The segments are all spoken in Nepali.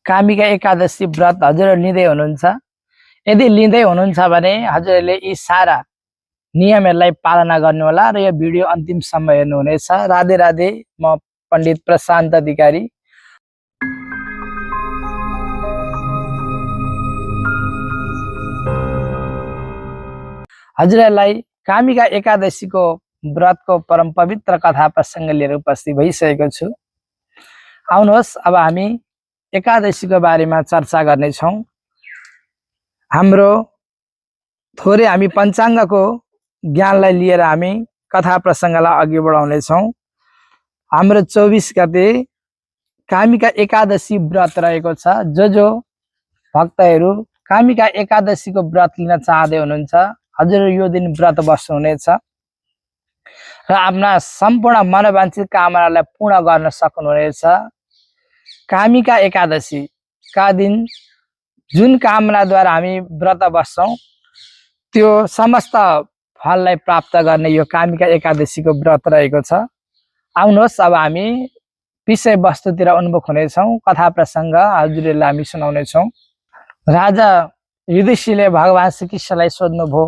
कामिका एकादशी व्रत हजुरहरू लिँदै हुनुहुन्छ? यदि लिँदै हुनुहुन्छ भने हजुरहरूले यी सारा नियमहरूलाई पालना गर्नुहोला र यो भिडियो अन्तिमसम्म हेर्नुहुनेछ। राधे राधे। म पण्डित प्रशान्त अधिकारी। हजुरहरूलाई कामिका एकादशीको व्रतको परम पवित्र कथा प्रसङ्ग लिएर उपस्थित भइसकेको छु। आउनुहोस्, अब हामी एकादशीको बारेमा चर्चा गर्नेछौँ। हाम्रो थोरै हामी पञ्चाङ्गको ज्ञानलाई लिएर हामी कथा प्रसङ्गलाई अघि बढाउनेछौँ। हाम्रो 24 गते कामिका एकादशी व्रत रहेको छ। जो भक्तहरू कामिका एकादशीको व्रत लिन चाहँदै हुनुहुन्छ, हजुरहरू यो दिन व्रत बस्नुहुनेछ र आफ्ना सम्पूर्ण मनोवाञ्छित कामनालाई पूर्ण गर्न सक्नुहुनेछ। कामिका एकादशीका दिन जुन कामनाद्वारा हामी व्रत बस्छौँ त्यो समस्त फललाई प्राप्त गर्ने यो कामिका एकादशीको व्रत रहेको छ। आउनुहोस्, अब हामी विषय वस्तुतिर उन्मुख हुनेछौँ। कथा प्रसङ्ग हजुरहरूलाई हामी सुनाउनेछौँ। राजा युधिष्ठिरले भगवान श्रीकृष्णलाई सोध्नुभयो,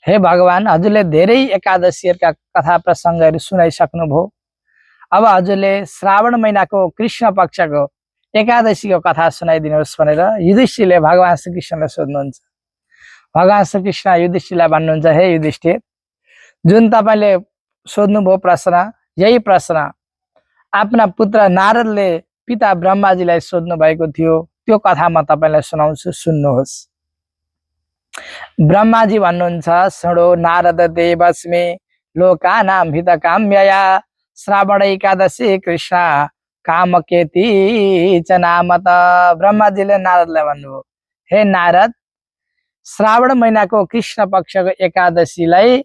हे भगवान, हजुरले धेरै एकादशीहरूका कथा प्रसङ्गहरू सुनाइसक्नुभयो। अब हजुरले श्रावण महिनाको कृष्ण पक्षको एकादशीको कथा सुनाइदिनुहोस् भनेर युधिष्ठिरले भगवान श्रीकृष्णलाई सोध्नुहुन्छ। भगवान श्रीकृष्ण युधिष्ठिरलाई भन्नुहुन्छ, हे युधिष्ठिर, जुन तपाईँले सोध्नुभयो प्रश्न, यही प्रश्न आफ्ना पुत्र नारदले पिता ब्रह्माजीलाई सोध्नु भएको थियो। त्यो कथा म तपाईँलाई सुनाउँछु, सुन्नुहोस्। ब्रह्माजी भन्नुहुन्छ, शृणो नारद देवस्मि लोकानां हितकाम्यया श्रावण एकादशी कृष्ण कामकेति च नामत। ब्रह्माजीले नारदलाई भन्नुभयो, हे नारद, श्रावण महिनाको कृष्ण पक्षको एकादशीलाई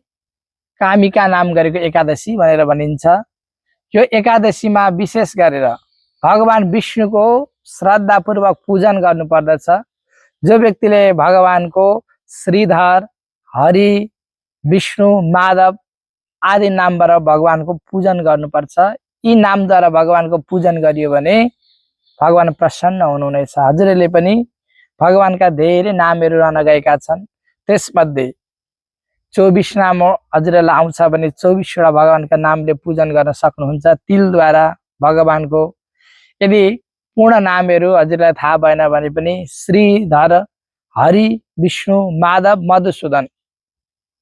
कामिका नाम गरेको एकादशी भनेर भनिन्छ। यो एकादशीमा विशेष गरेर भगवान विष्णुको श्रद्धापूर्वक पूजन गर्नुपर्दछ। जो व्यक्तिले भगवानको श्रीधर, हरि, विष्णु, माधव आदि नामबाट भगवानको पूजन गर्नुपर्छ। यी नामद्वारा भगवानको पूजन गरियो भने भगवान प्रसन्न हुनुहुनेछ। हजुरहरूले पनि भगवानका धेरै नामहरू रहन गएका छन्। त्यसमध्ये 24 नाम हजुरहरूलाई आउँछ भने 24वटा भगवानका नामले पूजन गर्न सक्नुहुन्छ। तिलद्वारा भगवानको यदि पूर्ण नामहरू हजुरलाई थाहा भएन भने पनि श्रीधर, हरि, विष्णु, माधव, मधुसूदन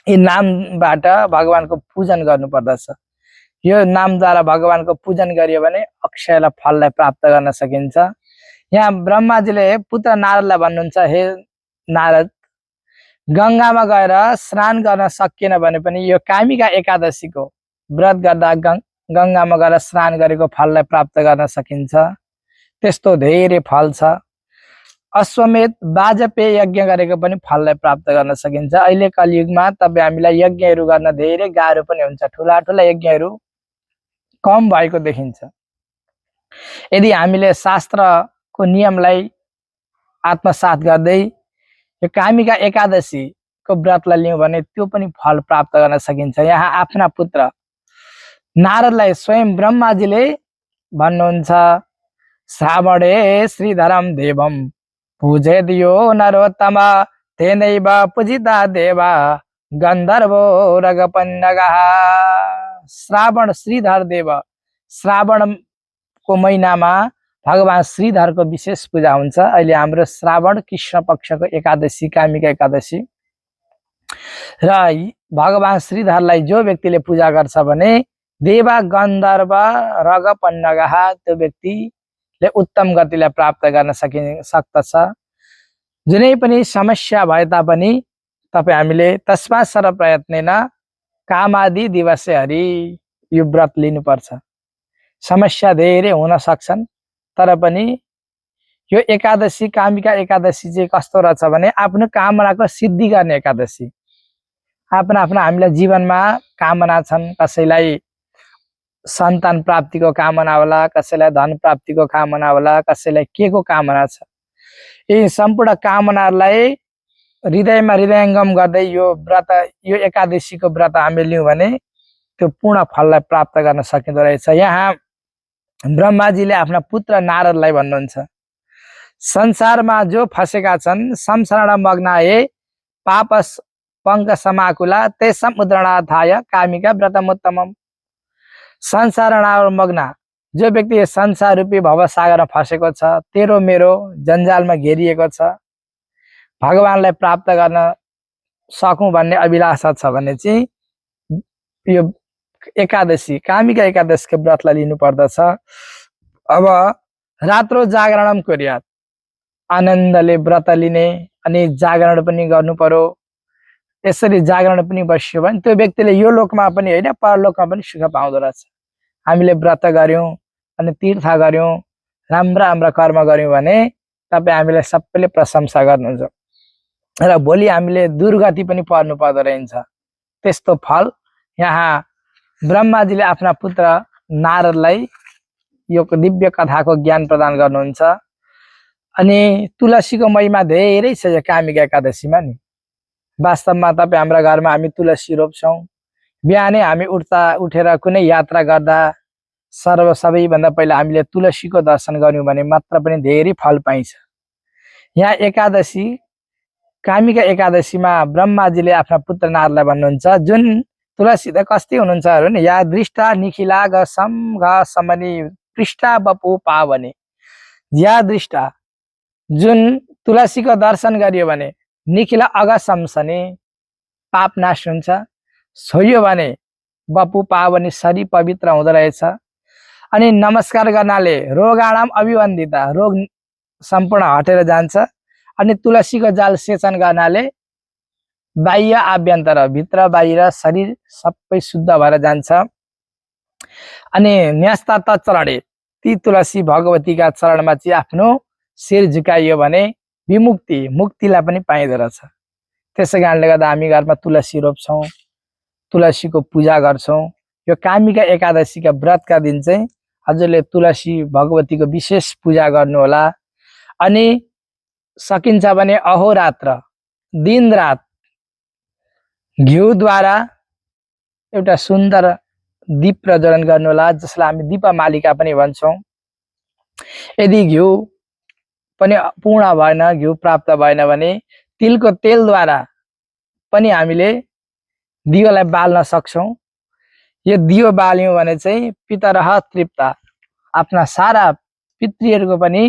यी नामबाट भगवानको पूजन गर्नुपर्दछ। यो नामद्वारा भगवानको पूजन गरियो भने अक्षय फललाई प्राप्त गर्न सकिन्छ। यहाँ ब्रह्माजीले पुत्र नारदलाई भन्नुहुन्छ, हे नारद, गङ्गामा गएर स्नान गर्न सकिएन भने पनि यो कामिका एकादशीको व्रत गर्दा गङ्गामा गएर स्नान गरेको फललाई प्राप्त गर्न सकिन्छ। त्यस्तो धेरै फल छ। अश्वमेध वाजपेय यज्ञ गरेको पनि फललाई प्राप्त गर्न सकिन्छ। अहिले कलियुगमा तपाईँ हामीलाई यज्ञहरू गर्न धेरै गाह्रो पनि हुन्छ। ठुला ठुला यज्ञहरू कम भएको देखिन्छ। यदि हामीले शास्त्रको नियमलाई आत्मसात गर्दै यो कामिका एकादशीको व्रतलाई लियौँ भने त्यो पनि फल प्राप्त गर्न सकिन्छ। यहाँ आफ्ना पुत्र नारदलाई स्वयं ब्रह्माजीले भन्नुहुन्छ, श्रावणे श्रीधरम देवम पूजेत यो नरोत्तम तेनैव पूजिता देवा गन्धर्वो रगपन्नगः। श्रावण श्रीधर देव, श्रावणको महिनामा भगवान श्रीधरको विशेष पूजा हुन्छ। अहिले हाम्रो श्रावण कृष्ण पक्षको एकादशी कामिका एकादशी र भगवान श्रीधरलाई जो व्यक्तिले पूजा गर्छ भने देवा गन्धर्व रगपन्नगः त्यो व्यक्तिले उत्तम गतिलाई प्राप्त गर्न सक्दछ। जुनै पनि समस्या भए तापनि तपाईँ हामीले तस्मा सर प्रयत्नेन कामादि दिवसे हरि यो व्रत लिनुपर्छ। समस्या धेरै हुन सक्छन्, तर पनि यो एकादशी कामिका एकादशी चाहिँ कस्तो रहेछ भने आफ्नो कामनाको सिद्धि गर्ने एकादशी। आफ्ना हामीलाई जीवनमा कामना छन्, कसैलाई सन्तान प्राप्तिको कामना होला, कसैलाई धन प्राप्तिको कामना होला, कसैलाई के को कामना छ। यी सम्पूर्ण कामनाहरूलाई हृदयमा हृदयङ्गम गर्दै यो व्रत, यो एकादशीको व्रत हामीले लियौँ भने त्यो पूर्ण फललाई प्राप्त गर्न सकिँदो रहेछ। यहाँ ब्रह्माजीले आफ्ना पुत्र नारदलाई भन्नुहुन्छ, संसारमा जो फसेका छन् संसारण मग्नाए पापस पंक समाकुला ते समुद्रनाथाय कामिका व्रतमोत्तमम। संसारण मग्ना जो व्यक्ति संसार रूपी भवसागरमा फसेको छ, तेरो मेरो जन्जालमा घेरिएको छ, भगवानलाई प्राप्त गर्न सकौं भन्ने अभिलाषा छ भने चाहिँ यो एकादशी कामिका एकादशीको व्रतलाई लिनु पर्दछ। अब रात्रो जागरणम कुर्यात, आनन्दले व्रत लिने अनि जागरण पनि गर्नु पर्यो। यसरी जागरण पनि बस्यो भने त्यो व्यक्तिले यो लोकमा पनि हैन परलोकमा पनि सुख पाउँदो रहेछ। हामीले व्रत गर्यौं अनि तीर्थ गर्यौं, राम्रा राम्रा कर्म गर्यौं भने तपाई हामीलाई सबैले प्रशंसा गर्नुहुन्छ र भोलि हामीले दुर्गति पनि पर्नु पर्दो रहेछ। त्यस्तो फल यहाँ ब्रह्माजीले आफ्ना पुत्र नारदलाई यो दिव्य कथाको ज्ञान प्रदान गर्नुहुन्छ। अनि तुलसीको महिमा धेरै छ यो कामिका एकादशीमा नि। वास्तवमा तपाई हाम्रा घरमा हामी तुलसी रोप्छौं। बिहानै हामी उठेर कुनै यात्रा गर्दा सबैभन्दा पहिला हामीले तुलसीको दर्शन गर्यौं भने मात्र पनि धेरै फल पाइन्छ। यहाँ एकादशी कामिका एकादशीमा ब्रह्माजीले आफ्ना पुत्र नारदलाई भन्नुहुन्छ, जुन तुलसी त कस्ती हुनुहुन्छ भने या दृष्टा निखिला गसम गसमनी पृष्ठा बपु पावने। या दृष्टा जुन तुलसीको दर्शन गरियो भने निखिला अगसमसने पाप नाश हुन्छ, छोयो भने बपु पावने शरीर पवित्र हुँदो रहेछ। अनि नमस्कार गर्नाले रोगाणाम अभिवन्दिता रोग सम्पूर्ण हटेर जान्छ। अनि तुलसीको जल सेचन गर्नाले बाह्य आभ्यन्तर भित्र बाहिर शरीर सबै शुद्ध भएर जान्छ। अनि न्यस्ता तत्चरणे ती तुलसी भगवतीका चरणमा चाहिँ आफ्नो शिर झुकाइयो भने विमुक्ति मुक्तिलाई पनि पाइदो रहेछ। त्यसै कारणले गर्दा हामी घरमा तुलसी रोप्छौं, तुलसीको पूजा गर्छौं। यो कामिका एकादशीका व्रतका दिन चाहिँ हजुरले तुलसी भगवतीको विशेष पूजा गर्नु होला। अनि सकिन्छ भने अहोरात्र दिन रात घिउद्वारा एउटा सुन्दर दीप प्रज्वलन गर्नु होला, जसलाई हामी दीपमालिका पनि भन्छौं। यदि घिउ पनि पूर्ण भएन, घिउ प्राप्त भएन भने तिलको तेलद्वारा पनि हामीले दियोलाई बाल्न सक्छौं। यो दियो बाल्यौं भने चाहिँ पितरह तृप्त, आफ्ना सारा पितृहरूको पनि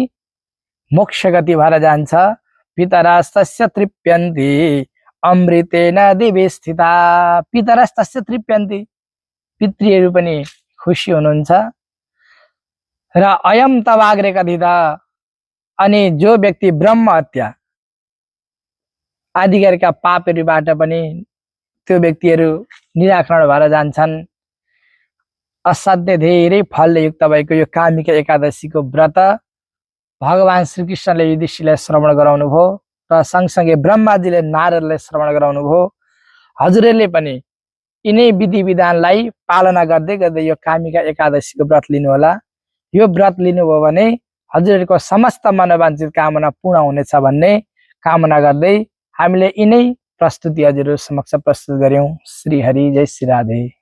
मोक्ष गति भएर जान्छ। पितरस्तस्य तृप्यन्ति अमृतेन दिवे स्थिता। पितरस्तस्य तृप्यन्ति, पितृहरू पनि खुसी हुनुहुन्छ। र अयम तवाग्रे कथित, अनि जो व्यक्ति ब्रह्म हत्या आदि गरेका पापहरूबाट पनि त्यो व्यक्तिहरू निराकरण भएर जान्छन्। असाध्य धेरै फलले युक्त भएको यो कामिका एकादशीको व्रत भगवान श्रीकृष्णले युधिष्ठिरलाई श्रवण गराउनु भयो र सँगसँगै ब्रह्माजीले नारदलाई श्रवण गराउनु भयो। हजुरहरूले पनि यिनै विधि विधानलाई पालना गर्दै गर्दै यो कामिका एकादशीको व्रत लिनु होला। यो व्रत लिनुभयो भने हजुरहरूको समस्त मनोवाञ्छित कामना पूर्ण हुनेछ भन्ने कामना गर्दै हामीले यिनै प्रस्तुति हजुरहरू समक्ष प्रस्तुत गर्यौं। श्री हरि, जय श्री राधे।